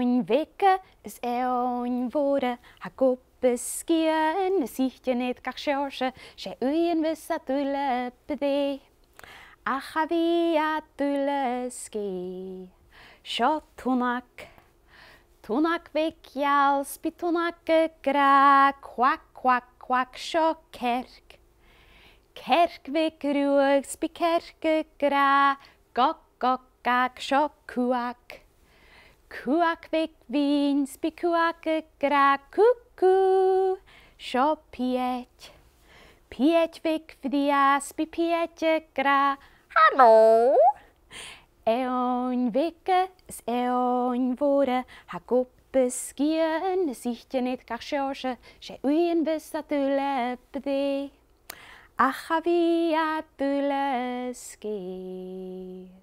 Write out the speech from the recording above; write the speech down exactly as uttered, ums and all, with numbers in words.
Eòin bheaga is eòin mhòra, tha gob is sgian is itean air gach seòrsa, 's e uighean mhiosa duilich a th' ann. Ach cha bhi iad duilich sgèith. Seo tunnag. Tunnag bheag gheal, 's bidh tunnag ag ràdh quack, quack, quack, seo cearc. Cearc bheag ruadh, 's bidh cearc ag ràdh gog, gog, gag, seo cuthag. Cuthag bheag bhinn, 's bidh cuthag ag ràdh cuckoo, seo pìob. Pìob bheag bhrèagha, 's bidh pìob ag ràdh halò. Eòin bheaga is eòin mhòra, tha gob is sgian is itean air gach seòrsa, 's e uighean mhiosa duilich a th' ann. Ach cha bhi iad duilich sgèith.